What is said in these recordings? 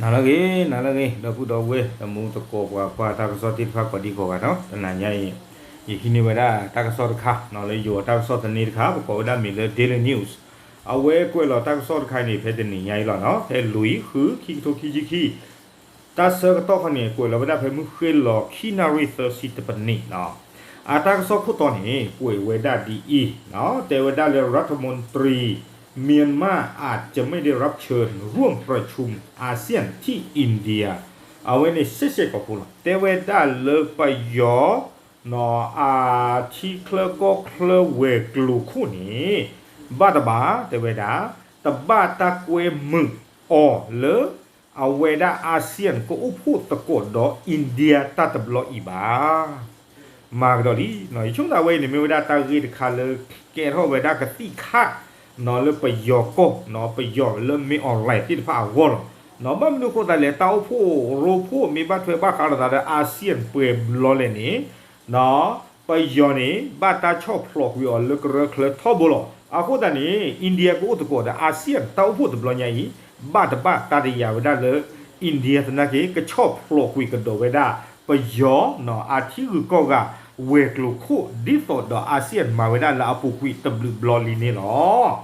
နၤလၢအဂ့ၤ နၤလၢအဂ့ၤ ဒီပုၢ်ဒီဝဲၢ် တမူတကိးပှၤကွၢ်တၢ်ကစီၣ်သ့ၣ်တဖၣ်ကိးဒံကိးဂၤနီၤ, တနၤညါအံၤ ယဟံးန့ၢ်ဝဲဒၣ်တၢ်ကစီၣ်တခါနီၤ လၢယိၤတၢ်ကစီၣ်သန့တခါ ပကိးဝဲဒၣ်မ့ၢ်လၢ Daily News, အဝဲကွဲးလီၤတၢ်ကစီၣ်တခါအံၤန့ၣ် ဖဲတနံၤညါအံၤလီၤနီၤ ဖဲလွံၢ်ဃု ခံကထိခံဆံခံ တၢ်ဆၢကတီၢ်ခီန့ၣ် ကွဲးလီၤဝဲဒၣ်ဖဲမုၢ်ဃ့ၢ်လီၤ ခံနၣ်ရံၣ်သၢဆံတပနံးနီၤ, အတၢ်ကစီၣ်ခိၣ်တီန့ၣ် ကွဲးဝဲဒၣ်ဒ်အံၤနီၤ, တဲဝဲဒၣ်လၢ รัฐมนตรี เมียนมาอาจจะไม่ได้รับเชิญร่วมประชุมอาเซียนที่อินเดีย အဝဲန့ၣ် ရှဲရှဲကိာ်ဖိလီၤ တဲဝဲဒၣ်လၢပယီၤ အထံချၢကီၢ်ချၢဝဲၤကျိၤခိၣ်န့ၣ် ဘၣ်တဘၣ် တဲဝဲဒၣ် တဘၣ်တၢ်ကွဲမုာ်အီၤလၢ အဝဲဒၣ် อาเซียน ကအိၣ်ဖှိၣ်သကိးဒီး India တၢ်တဘျီအံၤဘၣ် မၤကဒီးလံ, ယဆိကမိၣ်သးဝဲအံၤန့ၣ် မ့ၢ်ဝဲဒၣ်တၢ်ဂ့ၢ်တခါလၢ ကဲထီၣ်ဝဲဒၣ်ကသံၣ်ခါ နီၤလၢပယီၤကီၢ် နီၤပယီၤလၢမ့ၢ် online သ့ၣ်တဖၣ်အဂီၢ်လီၤ. နီၤဘၣ်မနုၤအဃိသတးလဲၣ် တၢ်အိၣ်ဖှိၣ်ရိဖှိၣ်မ့ၢ်ဘၣ်ထွဲဘၣ်ဃးလိာ်သးဒီး อาเซียน ပှဲၤဘျီလဲၣ်န့ၣ် နီၤ ပယီၤန့ၣ် ဘၣ်တၢ်ဆီၣ်ဖျိးကွံာ်အီၤလၢကရၢချၢထီဘိလီၤ. အဃိသတးန့ၣ် India ကအိၣ်သကိးဒီး อาเซียน တၢ်အိၣ်ဖှိၣ်တဘျီညါအံၤ ဘၣ်တဘၣ်တၢ်တယာ်ဝဲဒၣ်လၢ India သနာ်က့ ကဆီၣ်ဖျိးကွံာ်ကဒီးဝဲဒၣ် ပယီၤ နီၤ အထံဂုၤကီၢ်ဂၤ ဝဲၤကျိၤခိၣ် ဒ်သိးဒီး อาเซียน မၤဝဲဒၣ်လၢအပူၤကွံာ်တဘျုးဘျီလံန့ၣ်လီၤ.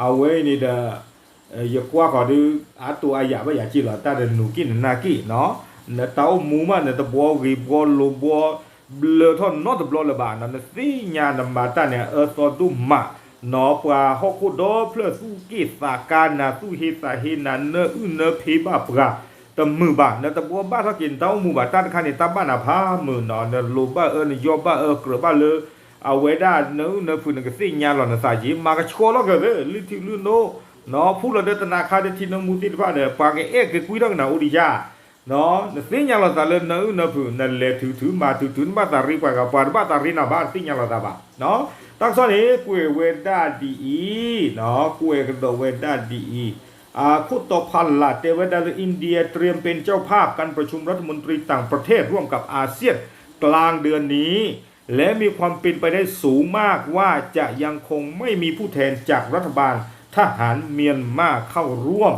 အဝဲအံၤန့ၣ်ဒီး ယကွၢ်ဃီၤဒုး အတိၤအယာ်ဘၣ်ယၤက့လီၤ တၢ်ဒီးနူၤက့ၣ်နနၢ်က့ၣ်နီၤ, နတၢ်အိၣ်မူမး နတဘှီဂ့ၤဘှီလိၤဘှီ ဘျၢထီၣ်နီတဘျီလၢၤဘၣ်နီၤ, နသ့ၣ်ညါနမၤတၢ်န့ၣ် အအၢသီဒိၣ်မး နီၤ ပှၤဟီၣ်ခိၣ်ဒီဖျၢၣ်သူၣ်က့ၣ်သးကါနၤ သူၣ်ဟ့သးဟ့နၤ နၢအုၣ်နၢဖံးဘၣ်ပှၤ တမုာ်ဘၣ်, နတဘှီဘၣ်ထီၣ်က့ၤနတၢ်အိၣ်မူဘၣ်, တၢ်တခါန့ၣ် တၢ်ဘၣ်နၤဖးမုာ်နီၤ, နလိၤဘၣ်အၢ နယီၢ်ဘၣ်အၢ ကြၢးဘၣ်လၢ အဝဲဒၣ်နၢအုၣ်နၢဖုး နကသ့ၣ်ညါလီၤနသးက့ၤ မၤကဆှီလီၤက့ၤသ့ လုၢ်ထံလုၢ်နိ နီၤ ဖူလီၤဒၢတနၤခါဒၢထံနၢမူသ့ၣ်တဖၣ်ဒီး ပှၤကအဲၣ်က့ၤကွံထီၣ်ကနၤအိၣ်ဒံးယါ နသ့ၣ်ညါလီၤသးလၢနၢအုၣ်နၢဖုး နလဲၤထုးထုးမၤထုးထုး နဘၣ်သးရ့ပှၤဂၤ ပှၤတဘၣ်သးရ့နၤဘၣ် တသ့ၣ်ညါလီၤသးဘၣ်. တၢ်ကစီၣ်န့ၣ် ကွဲးဝဲဒၣ်ဒ်အံၤ, ကွဲးကဒီးဝဲဒၣ်ဒ်အံၤ, အခိၣ်တီဖီလာ်တဲဝဲဒၣ်လၢ อินเดียเตรียมเป็นเจ้าภาพการประชุมรัฐมนตรีต่างประเทศร่วมกับอาเซียน กลางเดือนนี้ และมีความเป็นไปได้สูงมากว่าจะยังคงไม่มีผู้แทนจากรัฐบาลทหารเมียนมาเข้าร่วม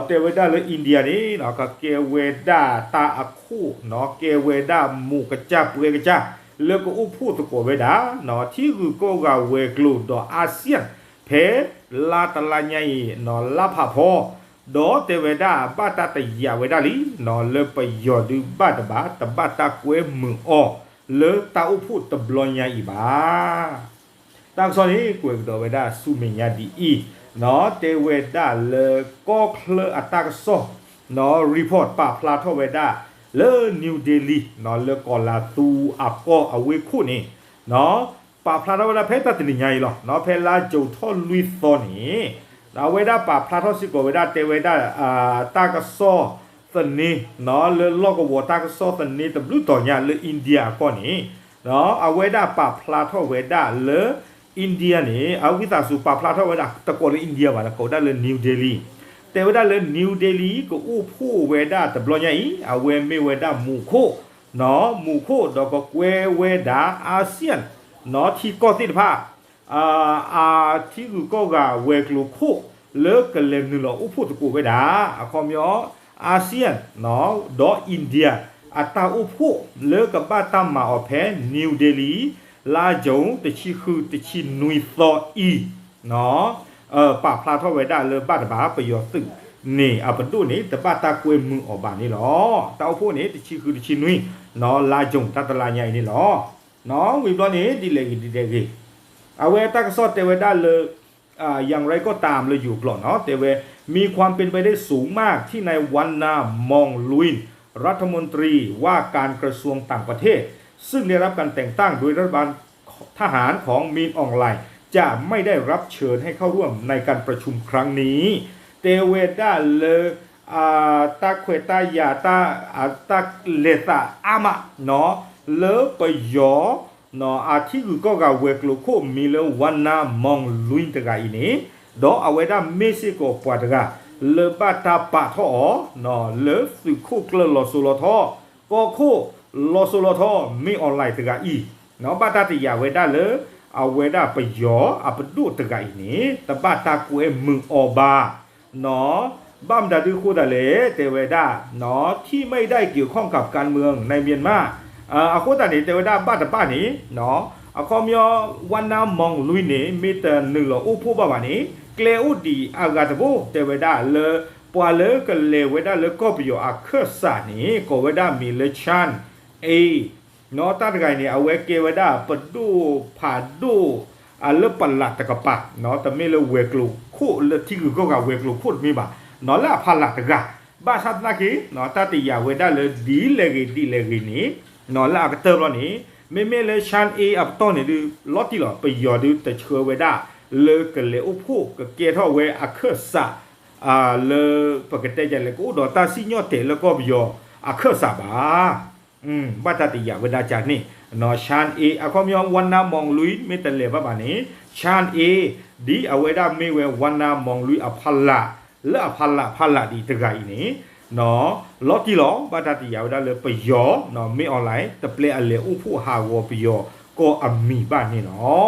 တဲဝဲဒၣ်လၢ India န့ၣ် ကကဲဝဲဒၣ်တၢ်အခိၣ် ကဲဝဲဒၣ်မူးကစၢ်ပှဲၤကစၢ် လၢကအိၣ်ဖှိၣ်သကိးဝဲဒၣ် ထံဂုၤကီၢ်ဂၤဝဲၤကျိၤဒီး อาเซียน ဖဲလါတလါညါအံၤ လါဖးဖီ ဒီးတဲဝဲဒၣ်ဘၣ်တၢ်တယာ်ဝဲဒၣ်လံ လၢပယီၤဒုးဘၣ်တဘၣ် တဘၣ်တၢ်ကွဲမုာ်အီၤ လၢတၢ်အိၣ်ဖှိၣ်တဘျီညါအံၤဘၣ်. တၢ်ကစီၣ်န့ၣ် ကွဲးကဒီးဝဲဒၣ်ဆူမဲာ်ညါဒ်အံၤ, တဲဝဲဒၣ်လၢကီၢ်ချၢအတၢ်ကစီၣ် report ပာ်ဖျါထီၣ်ဝဲဒၣ်လၢ New Delhi လၢကီၤလၤသူအကီၢ်အဝ့ၢ်ခိၣ်န့ၣ် ပာ်ဖျါထီၣ်ဝဲဒၣ်ဖဲတၢ်တနံၤညါအံၤလီၤ. ဖဲလါကၠိၤထီၣ်လွံၢ်သီန့ၣ် အဝဲဒၣ်ပာ်ဖျါထီၣ်စ့ၢ်ကီးဝဲဒၣ်တဲဝဲဒၣ် တၢ်ကစီၣ်သန့ လၢလီၢ်ကဝီၤတၢ်ကစီၣ်သန့တဘျုးတီၤညါလၢ India အကီၢ်န့ၣ် အဝဲဒၣ်ပာ်ဖျါထီၣ်ဝဲဒၣ်လၢ India န့ၣ် အဝံသးစူၤပာ်ဖျါထီၣ်ဝဲဒၣ် တကိးလၢ India ဘၣ် ကိးဝဲဒၣ်လၢ New Delhi တဲဝဲဒၣ်လၢ New Delhi ကအိၣ်ဖှိၣ်ဝဲဒၣ်တဘျီညါအံၤ အဝဲမ့ၢ်ဝဲဒၣ်မူးခိၣ် မူးခိၣ်ဒီးကကွဲဝဲဒၣ် อาเซียน ထံကီၢ်သ့ၣ်တဖၣ် အထံဂုၤကီၢ်ဂၤဝဲၤကျိၤခိၣ် လၢကလဲၤနုာ်လီၤအိၣ်ဖှိၣ်သကိးဝဲဒၣ် အခီပညီ อาเซียน ဒီး India အတၢ်အိၣ်ဖှိၣ်လၢကဘၣ်တၢ်မၤအီၤဖဲ New Delhi လါကၠိၤတဆံဃုတဆံနွံသီအံၤ ပာ်ဖျါထီၣ်ဝဲဒၣ်လၢဘၣ်တဘၣ် ပယီၤသုးန့ၣ် အပဒိၣ်န့ၣ် တဘၣ်တၢ်ကွဲမုာ်အီၤဘၣ်န့ၣ်လီၤ. တၢ်အိၣ်ဖှိၣ်န့ၣ် တဆံဃုတဆံနွံ လါကၠိၤတၢ်တလါညါအံၤန့ၣ်လီၤ. ဝံၤဘျီန့ၣ် ဒ်လဲၣ်ဂ့ၤဒ်လဲၣ်ဂ့ၤ အဝဲတၢ်ကစီၣ်တဲဝဲဒၣ်လၢ อย่างไรก็ตาม လၢယိၤကျိာ်နီၤ တဲဝဲ มีความเป็นไปได้สูงมากที่นายวัฒนา มองลุย รัฐมนตรีว่าการกระทรวงต่างประเทศ ซึ่งได้รับการแต่งตั้งโดยรัฐบาลทหารของมินอองหลาย จะไม่ได้รับเชิญให้เข้าร่วมในการประชุมครั้งนี้ တဲဝဲဒၣ်လၢ တၢ်ခွဲးတၢ်ယာ် တၢ်လဲၤသးအါမး လၢပယီၤ အထံဂုၤကီၢ်ဂၤဝဲၤကျိၤခိၣ်မံၤလၢ ဝါနါမီၣ်လွံၢ် တဂၤအံၤန့ၣ် ဒီးအဝဲဒၣ်မ့ၢ်စ့ၢ်ကီးပှၤတဂၤ လၢဘၣ်တၢ်ပာ်ထီၣ်အီၤ လၢသုးခိၣ်ကျၢၢ်လီၤစိၤလီၤထီ ကီၢ်ခိၣ်လီၤစိၤလီၤထီ မ့ၢ်အီၤလဲၣ်တဂၤအံၤ ဘၣ်တၢ်တယာ်ဝဲဒၣ်လၢ အဝဲဒၣ်ပယီၤအပဒိၣ်တဂၤအံၤန့ၣ် တဘၣ်တၢ်ကွဲမုာ်အီၤဘၣ် နီၤ ဘၣ်မတၤဒုအဃိသတးလဲၣ် တဲဝဲဒၣ် ที่ไม่ได้เกี่ยวข้องกับการเมืองในเมียนมา အဃိသတးန့ၣ် တဲဝဲဒၣ်ဘၣ်တဘၣ်န့ၣ် အခီပညီ ဝါနါမီၣ်လွံၢ်န့ၣ် မ့ၢ်တနုာ်လီၤအိၣ်ဖှိၣ်ဘၣ်ဘၣ်န့ၣ် ကျဲအိၣ်ဒံးအဂၤတဘိ တဲဝဲဒၣ်လၢ ပှၤလၢကလဲၤဝဲဒၣ်လၢကီၢ်ပယီၤအခၢၣ်စးန့ၣ် ကိးဝဲဒၣ်မံၤလၢ Chang A နီၢ်တၢ်တဂၤအံၤန့ၣ် အဝဲကဲဝဲဒၣ်ပဒိၣ်ဖးဒိၣ် လၢပလးတကပၤ တမ့ၢ်လၢဝဲၤကျိၤခိၣ်လၢထံဂုၤကီၢ်ဂၤဝဲၤကျိၤခိၣ်တမ့ၢ်ဘၣ် နီၢ်လၢအဖီလာ်တဂၤ ဘၣ်ဆၣ်သနာ်က့ တၢ်တယာ်ဝဲဒၣ်လၢဒ်လဲၣ်ဂ့ၤဒ်လဲၣ်ဂ့ၤန့ၣ် နီၢ်လၢအကတၢၢ်ဘျီန့ၣ် မ့မ့ၢ်လၢ Chang A အပတီၢ်န့ၣ်ဒုး လီၤတံၢ်လီၤ ပယီၤဒုးတဆှၢဝဲဒၣ် လၢကလဲၤအိၣ်ဖှိၣ်ကကဲထီၣ်ဝဲအခၢၣ်စး လၢပကတဲဒ်လဲၣ် ကအိၣ်ဒီးတၢ်စံၣ်ညီၣ်တဲာ်လၢကီၢ်ပယီၤအခၢၣ်စးဘၣ် ဘၣ်တၢ်တယာ်ဝဲဒၣ်ကန့ၣ် နီၢ် Chang A အခီပညီ ဝါနါမီၣ်လွံၢ် မ့ၢ်တလဲၤဘၣ်ဘၣ်န့ၣ် Chang A ဒ်အဝဲဒၣ်မ့ၢ်ဝဲ ဝါနါမီၣ်လွံၢ်အဖီလာ် လၢအဖီလာ်ဖီလာ်ဒံးတဂၤအံၤန့ၣ် နီၢ် လီၤတံၢ်လီၤ ဘၣ်တၢ်တယာ်ဝဲဒၣ်လၢပယီၤ နီၢ် မ့ၢ် online တပျဲအလဲၤအိၣ်ဖှိၣ်ဟးဂီၤပယီၤကီၢ်အမံၤဘၣ်န့ၣ်လီၤ.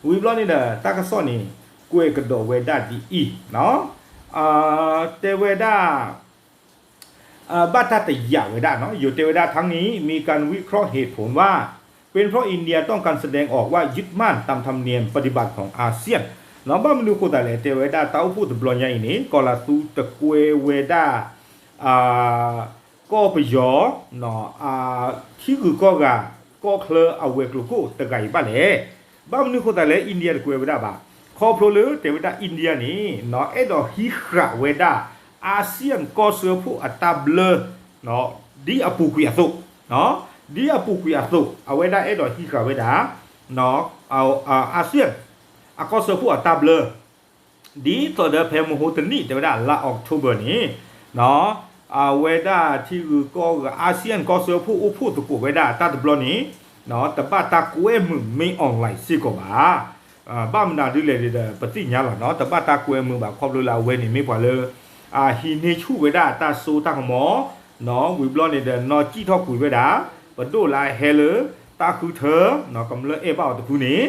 ဝံၤဘျီန့ၣ်ဒီး တၢ်ကစီၣ်န့ၣ် ကွဲးကဒီးဝဲဒၣ်ဒ်အံၤ တဲဝဲဒၣ် ဘၣ်တၢ်တယာ်ဝဲဒၣ် ယိၤတဲဝဲဒၣ် ทั้งนี้มีการวิเคราะห์เหตุผลว่า เป็นเพราะอินเดียต้องการแสดงออกว่ายึดมั่นตามธรรมเนียมปฏิบัติของอาเซียน နီၢ် ဘၣ်မနုၤအဃိသတးလဲၣ် တဲဝဲဒၣ်တၢ်အိၣ်ဖှိၣ်တဘျီညါအံၤန့ၣ် ကီၤလၤသူတကွဲဝဲဒၣ် ကီၢ်ပယီၤ ထံဂုၤကီၢ်ဂၤ ကီၢ်ချၢအဝဲၤကျိၤခိၣ်တဂၤအံၤဘၣ်လဲၣ်. ဘၣ်မနုၤအဃိသတးလဲၣ် India တကွဲဝဲဒၣ်ဘၣ်. ခီဖျိလၢတဲဝဲဒၣ် India န့ၣ် အဲၣ်ဒိးဟံးဃာ်ဝဲဒၣ် ASEAN ကီၢ်စၢဖှိၣ်အတၢ်ဘျၢ ဒ်အပူၤကွံာ်အသိး, ဒ်အပူၤကွံာ်အသိး အဝဲဒၣ်အဲၣ်ဒိးဟံးဃာ်ဝဲဒၣ် ASEAN အကီၢ်စၢဖှိၣ်အတၢ်ဘျၢ ဒ်သိးဒီးဖဲမဟိတနံၣ် တဲဝဲဒၣ်လါ October န့ၣ် အဝဲဒၣ်ထံဂုၤကီၢ်ဂၤ ASEAN ကီၢ်စၢဖှိၣ်အိၣ်ဖှိၣ်သကိးဝဲဒၣ်တၢ်တဘျီန့ၣ် တဘၣ်တၢ်ကွဲမုာ်မ့ၢ် online စ့ၢ်ကီးဘၣ်. ဘၣ်မနုၤဒ်လဲၣ်ဒီး ပသ့ၣ်ညါလီၤနီၤ တဘၣ်တၢ်ကွဲမုာ်ဘၣ် ခီဖျိလၢအဝဲန့ၣ်မ့ၢ်ပှၤလၢ ဟံးန့ၢ်ဆူၣ်ဝဲဒၣ်တၢ်စိတၢ်ကမီၤ ဝံၤဘျီန့ၣ်ဒီး နီၢ်စံၣ်ထီၣ်ကွံာ်ဝဲဒၣ် ပဒိၣ်လၢအဟဲလၢ တၢ်ဃုထၢ ကမျၢၢ်အဲၣ်ဘၣ်အီၤတဖုန့ၣ်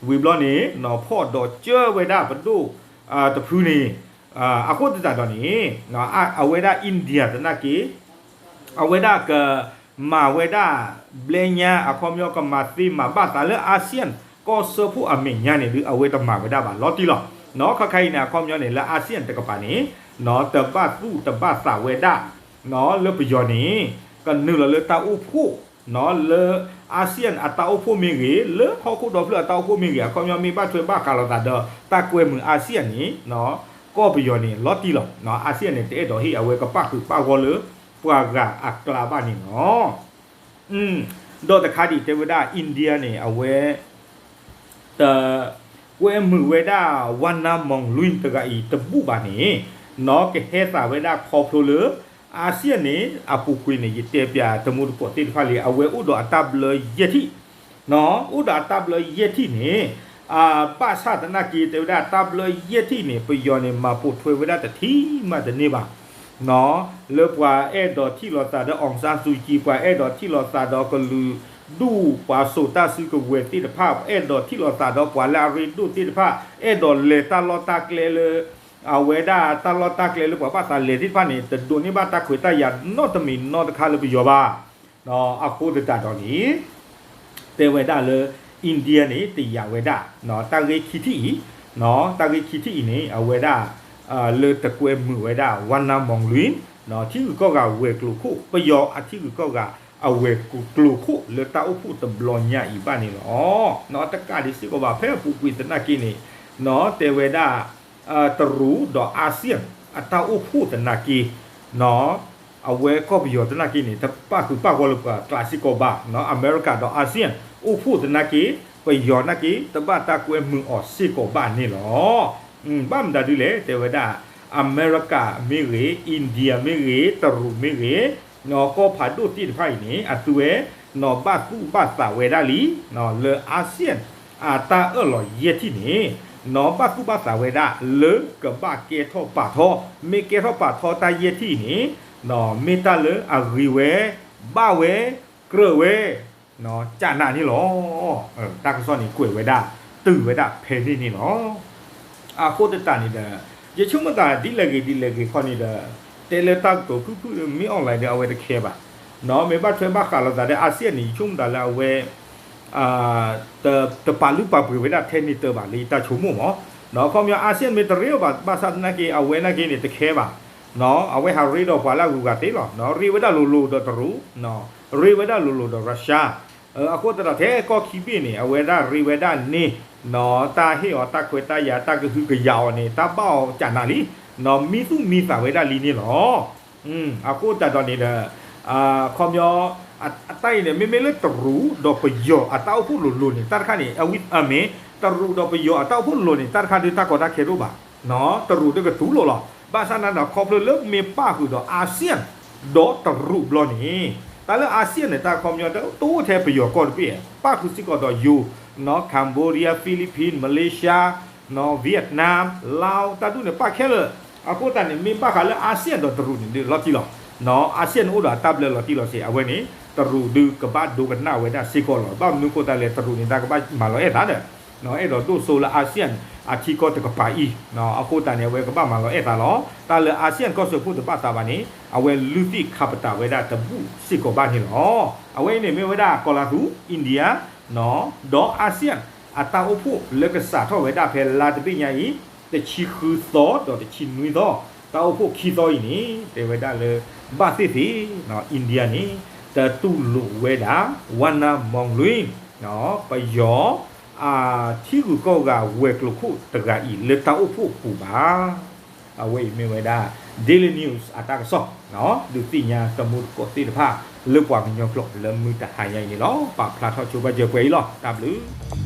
ဝံၤဘျီန့ၣ် နီၢ်ဖီၣ်ဒီးကၢဝဲဒၣ်ပဒိၣ်တဖုန့ၣ် အဃိသတးဒီးန့ၣ် အဝဲဒၣ် India သနာ်က့ အဝဲဒၣ်ကမၤဝဲဒၣ် ဘျဲညါအခီပညီ ကမၤသ့မၤဘၣ်သးလၢ ASEAN ကီၢ်စၢဖှိၣ်အမဲာ်ညါန့ၣ်ဒုး အဝဲတမၤဝဲဒၣ်ဘၣ် လီၤတံၢ်လီၤ. နီၢ် ခါခါအံၤန့ၣ် အခီပညီန့ၣ် လၢ ASEAN တကပၤန့ၣ် နီၢ် တဘၣ်သူၣ်တဘၣ်သးဝဲဒၣ် နီၢ် လၢပယီၤန့ၣ် ကနုာ်လီၤလၢတၢ်အိၣ်ဖှိၣ် နီၢ် လၢ ASEAN အတၢ်အိၣ်ဖှိၣ်မ့ၢ်ဂ့ၤ လၢဟီၣ်ခိၣ်ဒီဖျၢၣ်အတၢ်အိၣ်ဖှိၣ်မ့ၢ်ဂ့ၤ အခီပညီမ့ၢ်ဘၣ်ထွဲဘၣ်ဃးလိာ်သးဒီး တၢ်ကွဲမုာ် ASEAN န့ၣ် နီၢ် ကီၢ်ပယီၤန့ၣ် လီၤတံၢ်လီၤ. နီၢ် ASEAN န့ၣ် တအဲၣ်ဒိးဟ့ၣ်အဝဲကပၣ်ဃုာ်ပၣ်ဂီၢ်လၢ ပှၤဂၤအကျါဘၣ်န့ၣ်လီၤ. ဒီးတခါဒံးတဲဝဲဒၣ် India န့ၣ် အဝဲ တ ကွဲမုာ်ဝဲဒၣ် ဝါနါမီၣ်လွံၢ် တဂၤအံၤတဘူၣ်ဘၣ်န့ၣ် နီၢ် ကဟဲသးဝဲဒၣ်ခီဖျိလၢ ASEAN န့ၣ် အပူၤကွံာ်န့ၣ် ယတဲပၠးတမူတကိးသ့ၣ်တဖၣ်လံ အဝဲအိၣ်ဒီးအတၢ်ဘျၢယဲၢ်ထံၣ် နီၢ် အိၣ်ဒီးအတၢ်ဘျၢယဲၢ်ထံၣ်န့ၣ် ဘၣ်ဆၣ်သနာ်က့ တဲဝဲဒၣ်တၢ်ဘျၢယဲၢ်ထံၣ်န့ၣ် ပယီၤန့ၣ် မၤပိာ်ထွဲဝဲဒၣ်တထံၣ်မးတန့ၢ်ဘၣ် နီၢ် လၢပှၤအဲၣ်ဒိးထံၣ်လိာ်သးဒီး အောင်ဆန်းစုကြည် ပှၤအဲၣ်ဒိးထံၣ်လိာ်သးဒီးကလုာ်ဒူၣ် ပှၤစိာ်တၢ်စုကဝဲၤသ့ၣ်တဖၣ် အဲၣ်ဒိးထံၣ်လိာ်သးဒီးပှၤလၢအရ့ဒိၣ်သ့ၣ်တဖၣ် အဲၣ်ဒိးလဲၤတၢ်လီၢ်တၢ်ကျဲလၢ အဝဲဒၣ်တၢ်လီၢ်တၢ်ကျဲလၢပှၤဘၣ်သးလဲၤသ့ၣ်တဖၣ်န့ၣ် တဒိးန့ၢ်ဘၣ်တၢ်ခွဲးတၢ်ယာ်နီတမံၤနီတခါလၢပယီၤဘၣ် အဃိသတးဒီးန့ၣ် တဲဝဲဒၣ်လၢ India န့ၣ် တယာ်ဝဲဒၣ် တၢ်ဂ့ၢ်ခံထံၣ်အံၤ တၢ်ဂ့ၢ်ခံထံၣ်အံၤန့ၣ် အဝဲဒၣ် လၢတကွဲမုာ်ဝဲဒၣ် ဝါနါမီၣ်လွံၢ် ထံဂုၤကီၢ်ဂၤဝဲၤကျိၤခိၣ် ပယီၤအထံဂုၤကီၢ်ဂၤအဝဲၤကျိၤခိၣ်လၢတၢ်အိၣ်ဖှိၣ်တဘျီညါအံၤဘၣ်န့ၣ်လီၤ. တကးဒံးစ့ၢ်ကီးဘၣ် ဖဲအပူၤကွံာ်သနာ်က့န့ၣ် တဲဝဲဒၣ် တရူးဒီး ASEAN အတၢ်အိၣ်ဖှိၣ်သနာ်က့ အဝဲကီၢ်ပယီၤသနာ်က့န့ၣ် တပၣ်ဃုာ်ပၣ်ဂီၢ်လၢပှၤကျါစ့ၢ်ကီးဘၣ် အမဲရကၤဒီး ASEAN အိၣ်ဖှိၣ်သနာ်က့ ပယီၤနာ်က့ တဘၣ်တၢ်ကွဲမုာ်အီၤစ့ၢ်ကီးဘၣ်န့ၣ်လီၤ. ဘၣ်မတၤဒ်လဲၣ် တဲဝဲဒၣ် အမဲရကၤမ့ၢ်ဂ့ၤ India မ့ၢ်ဂ့ၤ တရူးမ့ၢ်ဂ့ၤ ကီၢ်ဖးဒိၣ်သ့ၣ်တဖၣ်အံၤန့ၣ် အသုဝဲ နီၢ် ဘၣ်သူၣ်ဘၣ်သးဝဲဒၣ်လံ လၢ ASEAN အတၢ်အၢၣ်လီၤယဲၢ်ထံၣ်န့ၣ် နီၢ် ဘၣ်သူၣ်ဘၣ်သးဝဲဒၣ်လၢကဘၣ်ကဲထီၣ်ပာ်ထီ မ့ၢ်ကဲထီၣ်ပာ်ထီတၢ်ယဲၢ်ထံၣ်အံၤန့ၣ် နီၢ် မ့ၢ်တၢ်လၢအဂ့ၤဝဲ ဘၣ်ဝဲ ကြၢးဝဲ ကနးန့ၣ်လီၤ. တၢ်ကစီၣ်န့ၣ်ကွဲးဝဲဒၣ် တုၤဝဲဒၣ်ဖဲန့ၣ်န့ၣ်လီၤ. အဃိသတးန့ၣ်ဒီး ယဆိကမိၣ်သးဒ်လဲၣ်ဂ့ၤဒ်လဲၣ်ဂ့ၤခီန့ၣ်ဒီး တဲလၢတၢ်ကတိၤဖုၣ်ဖုၣ်မ့ၢ် online ဒီး အဝဲတခဲဘၣ်, မ့ၢ်ဘၣ်ထွဲဘၣ်ဃးလိာ်သးဒီး ASEAN န့ၣ် ယဆိကမိၣ်သးလၢအဝဲ တပာ်လုၢ်ပာ်ပှ့ၤဝဲဒၣ်ထဲန့ၣ်တၢ်ဘၣ်လၢယတၢ်ဆိကမိၣ်မး, ခီပညီ ASEAN မ့ၢ်တရ့အီၤဘၣ် ဘၣ်ဆၣ်သနာ်က့ အဝဲသနာ်က့န့ၣ် တခဲဘၣ်, အဝဲဟးရ့ဒီးပှၤလၢအဂုၤအဂၤသ့လီၤ, ရ့ဝဲဒၣ်လိၤလိၤဒီးတရူး, ရ့ဝဲဒၣ်လိၤလိၤဒီး Russia, အဃိသတးဒီးထဲကီၢ်ခံဘ့ၣ်န့ၣ် အဝဲဒၣ်ရ့ဝဲဒၣ်န့ၣ် တၢ်ဟ့ၣ်အီၤတၢ်ခွဲးတၢ်ယာ် တၢ်ကဟုကယာ်အီၤန့ၣ် တၢ်ဘၣ်အီၤကနးလံ, မံသူၣ်မံသးဝဲဒၣ်လံန့ၣ်လီၤ. အဃိသတးဒီးန့ၣ်ဒီး ခီပညီ အတၢ်အံၤန့ၣ် မ့မ့ၢ်လၢတရူးဒီးပယီၤအတၢ်အိၣ်ဖှိၣ်လိၤလိၤန့ၣ် တၢ်တခါန့ၣ် အဝဲမ့ၢ် တရူးဒီးပယီၤအတၢ်အိၣ်ဖှိၣ်လိၤလိၤန့ၣ် တၢ်တခါဒုးတၢ်ကီတၢ်ခဲတအိၣ်ဘၣ်, တရူးဒုးကတူၢ်လိာ်လီၤ. ဘၣ်ဆၣ်သနာ်ဒီး ခီဖျိလၢမ့ၢ်ပၣ်ဃုာ်ဒီး ASEAN ဒီးတရူးဘျီန့ၣ် တၢ်လၢ ASEAN န့ၣ် တၢ်ခီပညီတအိၣ်ထဲပယီၤကီၢ်တဘ့ၣ်, ပၣ်ဃုာ်စ့ၢ်ကီးဒီးယိၤ Cambodia, Philippines, Malaysia, Vietnam, Laos တၢ်ဒူၣ်န့ၣ် ပၣ်ခဲလၢာ်. အဃိသတးန့ၣ် မ့ၢ်ဘၣ်ဃးလၢ ASEAN ဒီးတရူးန့ၣ်ဒုးလီၤတံၢ်လီၤ. ASEAN န့ၣ်အိၣ်ဒီးအတၢ်ဘျၢလီၤတံၢ်လီၤဆဲး အဝဲန့ၣ် တရူးဒုးကဘၣ်ဒိကနၣ်ဝဲဒၣ်စ့ၢ်ကီးလီၤ. ဘၣ်မနုၤဃိသတးလဲၣ် တရူးန့ၣ် တၢ်ကဘၣ်မၤလီၤအဲၣ်သးဒီး အဲၣ်ဒိးဒိၣ်စိလၢ ASEAN အထံကီၢ်တကပၤအံၤ, အဃိသတးန့ၣ် အဝဲကဘၣ်မၤလီၤအဲၣ်သးလီၤ. တၢ်လၢ ASEAN ကီၢ်စၢဖှိၣ်တဘၣ်သးဘၣ်န့ၣ် အဝဲလုၢ်သ့ၣ်ခးပတာ်ဝဲဒၣ်တဘူၣ်စ့ၢ်ကီးဘၣ်န့ၣ်လီၤ. အဝဲအံၤန့ၣ်မ့ၢ်ဝဲဒၣ်ကီၤလၤသူ, India ဒီး ASEAN အတၢ်အိၣ်ဖှိၣ်လၢကစးထီၣ်ဝဲဒၣ်ဖဲလါတဘ့ၣ်ညါအံၤ တဆံဃုသီဒီးတဆံနွံသီ, တၢ်အိၣ်ဖှိၣ်ခံသီအံၤန့ၣ် တဲဝဲဒၣ်လၢ ဘၣ်သ့ၣ်သ့ၣ် India န့ၣ် တတူၢ်လိာ်ဝဲဒၣ် ဝါနါမီၢ်လွံ ပယီၤ အထံဂုၤကီၢ်ဂၤဝဲၤကျိၤခိၣ်တဂၤအံၤ လၢတၢ်အိၣ်ဖှိၣ်အပူၤဘၣ်. အဝဲအံၤမ့ၢ်ဝဲဒၣ် Daily News အတၢ်ကစီၣ် ဒုးသ့ၣ်ညါတမူတကိးသ့ၣ်တဖၣ် လၢပှၤကညီကျိာ်လၢမုၢ်တဟါညါအံၤန့ၣ်လီၤ. ပာ်ဖျါထီၣ်ဆိပာ်စၢၤပှဲၤအံၤလီၤ. တၢ်ဘျုး